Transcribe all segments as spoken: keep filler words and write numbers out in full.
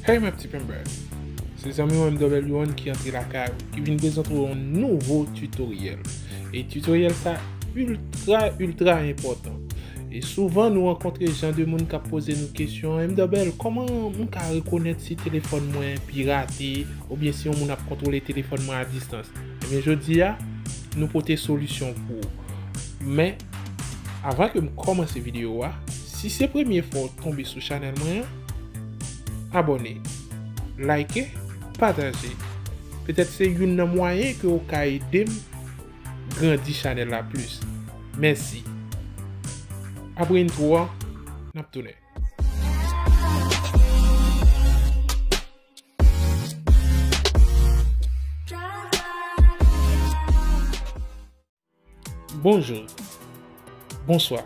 Hey my petit pember, se zanmi w M W One ki antre lakay ou, ki vin prezante w yon nouvo tutoriel. E tutoriel sa ultra, ultra enpòtan. E souvan nou rankontre jan de moun k ap poze nou kesyon, M W, kòman m ka rekonèt si telefòn mwen pirate oubyen si yon moun ap kontwole telefòn mwen a distans? Ebyen, jodi a, nou pote solisyon pou ou. Men, avan ke m kòmanse videyo a, si se premye fwa w tonbe sou chanèl mwen an, abòne, like, pataje. Petèt se youn nan mwayen ke w ka ede m grandi chanèl la plis. Mèsi. Apre intro a, n ap tounen. Bonjou. Bonswa.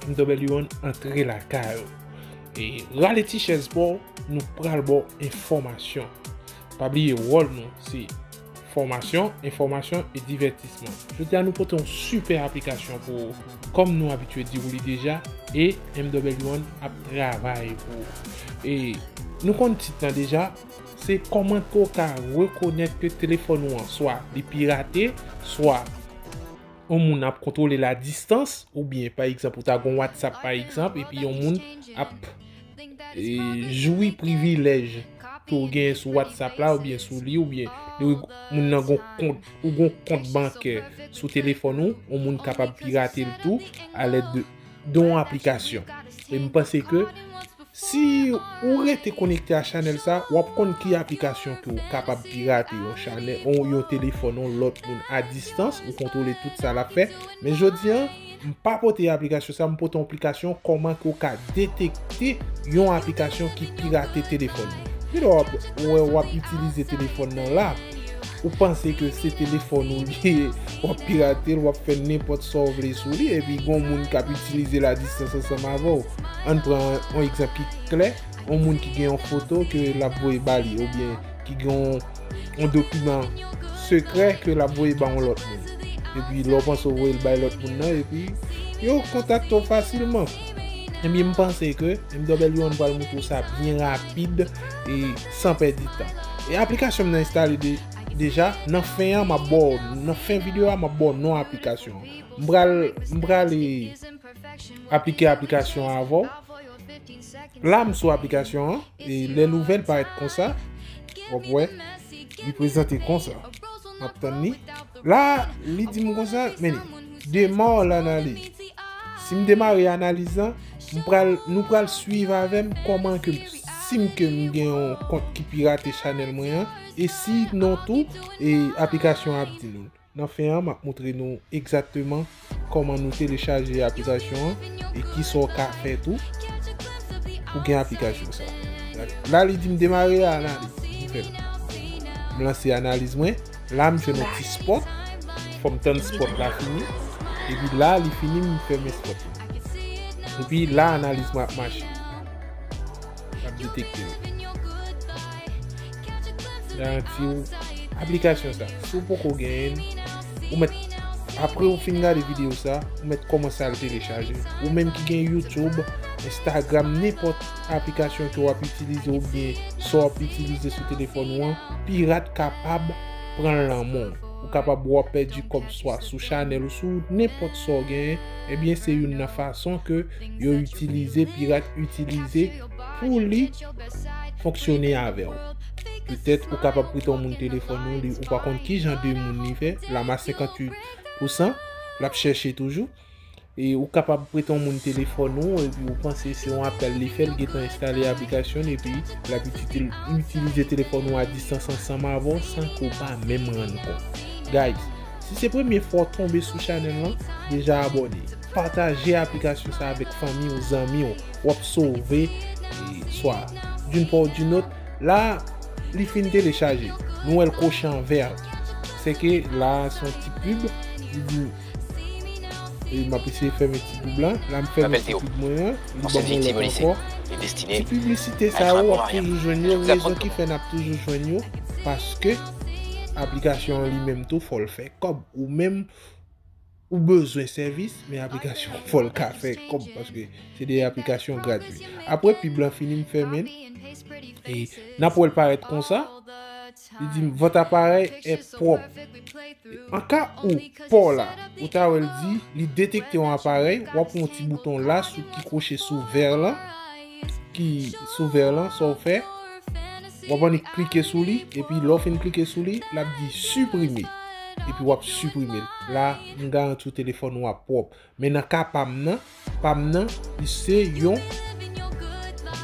M W One antre lakay ou. E rale ti chèz pa w, nou pral ba w enfòmasyon. Pa bliye wòl nou, se fòmasyon, enfòmasyon e divètisman. Jodi a nou pote yon sipè aplikasyon pou ou. Kòm nou abitye di w li deja, e M W One ap travay pou ou. E nou konn tit lan deja, se kòman ke w ka rekonèt ke telefòn ou an swa li pirate, swa yon moun ap kontwole l a distans, oubyen, pa egzanp, ou ta gon WhatsApp, pa egzanp, epi yon moun ap, e, jwi privilèj ke w genyen sou WhatsApp la, oubyen sou li, oubyen li, moun nan gon kont, ou gon kont bankè sou telefòn ou, yon moun kapab pirate l tou alèd de, de yon aplikasyon. E m panse ke si ou rete konekte a chanèl sa, w ap konn ki aplikasyon ke w kapab pirate yon chanèl, yon, yon telefòn, yon lòt moun a distans, ou kontwole tout sa l ap fè. Men jodi a, m pa pote aplikasyon sa, m pote yon aplikasyon kòman ke w ka detekte yon aplikasyon ki pirate telefòn ou. Pi lè w ap, w ap itilize telefòn nan la, ou panse ke se telefòn ou li ye, w ap pirate l, w ap fè nenpòt sa w vle sou li, epi gon moun k ap itilize l a distans ansanm avè w. Ann pran yon egzanp ki klè, yon moun ki gen yon foto ke l ap voye ba li, oubyen ki gen yon, yon dokiman sekrè ke l ap voye ba yon lòt moun. Epi lè w panse w voye l bay lòt moun nan, epi yo kontakte w fasilman. Ebyen, m panse ke M W One pral montre w sa byen rapid e san pèdi tan. E aplikasyon m nan enstale de, deja, nan fen an, m ap ba w, nan fen videyo a, m ap ba w non aplikasyon an. M pral, m pral, e, aplike aplikasyon an avè w. La, m sou aplikasyon an, e lè l ouvè, l parèt konsa. W ap wè, li prezante konsa. M ap tann li. La, li di m konsa, men li, démarre l'analyse. Si m demare analiz lan, m pral, nou pral swiv avè m kòman ke m, si m ke m gen yon kont ki pirate chanèl mwen an, e si non tou, e aplikasyon an ap di nou. Nan fen an, m ap montre nou egzakteman kòman nou telechaje aplikasyon an e kisa w ka fè tou pou gen aplikasyon sa. La, li di m demare analiz. M fè l. M lanse analiz mwen. La, m jwenn yon ti spot. Fò m tann spot la fini. Epi la, li fini, m fèmen spot la. Epi la, analiz mwen ap mache. L ap detekte l. Garanti w, aplikasyon sa, si w poko genyen l, ou mèt, apre w fin gade videyo sa, ou mèt kòmanse al telechaje. Ou menm ki gen YouTube, Instagram, nenpòt aplikasyon ke w ap itilize oubyen sa w ap itilize sou telefòn ou an, pirat kapab pran l nan men w. Ou kapab wè w ap pèdi kòb swa sou chanèl ou sou nenpòt sa w genyen, ebyen se youn nan fason ke yo itilize, pirat itilize pou li fonksyone avè w. Petèt ou kapab prete yon moun telefòn ou, li, ou pa konn ki jan de moun li fè, la m a senkanntuit pousan, l ap chèche toujou. E ou kapab prete yon moun telefòn ou, epi ou panse se yon apèl li fè, li gentan enstale aplikasyon, epi l ap itilize telefòn ou a distans ansanm avè w san ke w pa menm rann kont. Guys, si se premye fwa w tonbe sou chanèl lan, deja abòne. Pataje aplikasyon sa avèk fanmi w, zanmi w. W ap sove, e, swa d'une part ou d'une autre. La, li fin telechaje. Nou wè l koche an vè. Se ke la, se yon ti pib. Li di, e m ap eseye fèmen ti pib la. La, m fèmen ti pib mwen an. Li ban m yon lòt ankò. Ti piblisite sa yo, w ap toujou jwenn yo. Rezon ki fè n ap toujou jwenn yo, paske aplikasyon an li menm tou, fò l fè kòb. Ou menm, ou bezwen sèvis, men aplikasyon fò l ka fè kòb, paske se de aplikasyon gratwi. Apre pib lan fini, m fèmen l. E n ap wè l parèt konsa. Li di, votre appareil est propre. An ka ou pa w la, ou ta wè l di, li detekte yon aparèy, w ap wè yon ti bouton la sou ki kwoche sou vè lan, ki sou vè lan, sa w fè, w ap annik klike sou li, epi lè w fin klike sou li, l ap di siprime. Epi w ap siprime l. La, m garanti w telefòn ou a pwòp. Men nan ka pa m nan, pa m nan, li se yon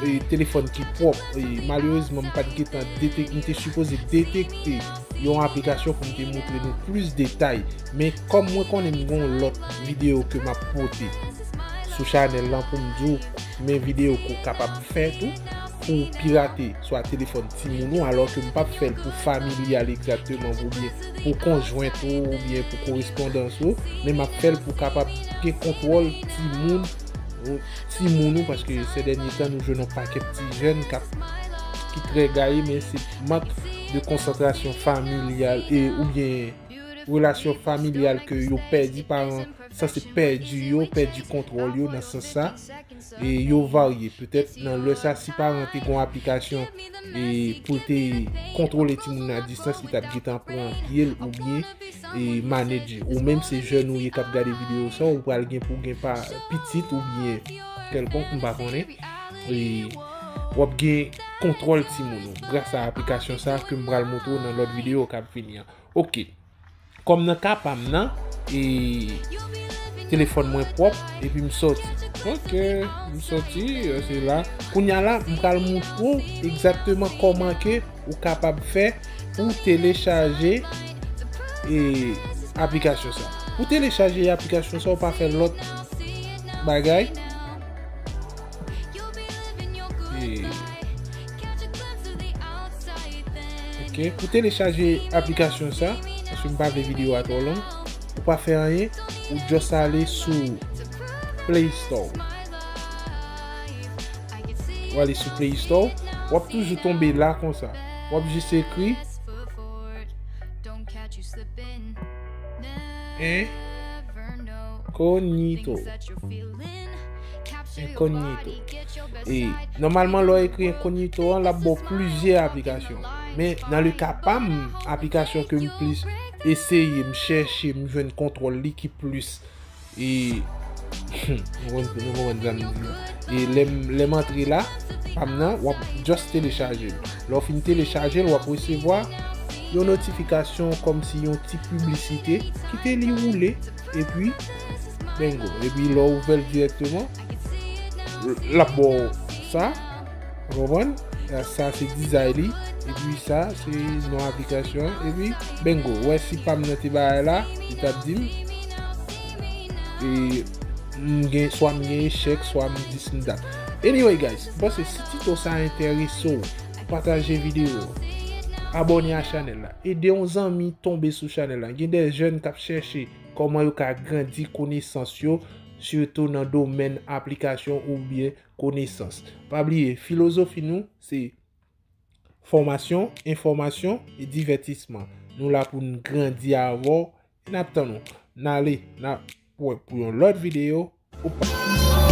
e, telefòn ki pwòp. E, malerezman, m pa t gentan detek-, m te sipoze detekte yon aplikasyon pou m te montre nou plis detay. Men kòm mwen konnen m gen yon lòt videyo ke m ap pote sou chanèl lan pou m di w men videyo ke w kapab fè tou pou pirate swa telefòn timoun ou, alò ke m p ap fè l pou familyal egzakteman, oubyen pou konjwent ou, oubyen pou korespondans ou, men m ap fè l pou kapab gen kontwòl timoun, timoun ou, paske se dènye tan nou jwenn yon pakèt ti jèn k ap, ki trè gaye, men se mank de konsantrasyon familyal e, oubyen relasyon familyal ke yo pèdi, paran sanse pèdi yo, pèdi kontwòl yo nan sans sa. E yo varye. Petèt nan lè sa, si paran te gon aplikasyon e pou l te kontwole timoun nan a distans, li t ap gentan pran pye l oubyen e manedje. Ou menm se jèn ou ye k ap gade videyo sa, ou pral gen pou gen pa pitit oubyen kèlkonk, m pa konnen. E w ap gen kontwòl timoun ou gras a aplikasyon sa ke m pral montre w nan lòt videyo k ap vini an. Oke. Kòm nan ka pa m nan, e telefòn mwen pwòp, epi m sòti. Oke, m sòti, e, se la. Kounye a la, m pral montre w egzakteman kòman ke ou kapab fè pou telechaje e aplikasyon sa. Pou telechaje aplikasyon sa, ou pa fè lòt bagay. E, ok, pou telechaje aplikasyon sa, paske m pa vle videyo a twò long, ou pa fè anyen, ou just ale sou Play Store. Ou ale sou Play Store, w ap toujou tonbe la konsa. W ap jis ekri Incognito. Incognito. E nòmalman, lè w ekri Incognito an, l ap ba w plizyè aplikasyon. Men nan le ka pa m, aplikasyon ke m plis eseye, m chèche, m jwenn kontwòl li ki plis. E nou konprann, nou konprann sa m di an. E lè m, lè m antre la, pa m nan, w ap just telechaje l. Lè w fin telechaje l, w ap resevwa yon notifikasyon kòmsi yon ti piblisite. Kite li woule, epi, bingo. Epi lè w ouvè l dirèkteman, l ap ba w sa. Ou konprann? Sa se dizay li. Epi sa se non aplikasyon an. Epi, bingo. Ou wè si pa m nan te bagay la, li t ap di m. E m gen, swa m gen echèk, swa m dis m dat. Anyway, guys, m panse si tito sa enterese w, pataje videyo, abòne a chanèl la, ede yon zanmi tonbe sou chanèl la. Gen de jèn k ap chèche kòman yo ka grandi konesans yo, sitou nan domèn aplikasyon oubyen konesans. Pa bliye, filozofi nou se fòmasyon, enfòmasyon e divètisman. Nou la pou n grandi avè w. N ap tann ou. N ale, n ap wè pou yon lòt videyo. Ou pa.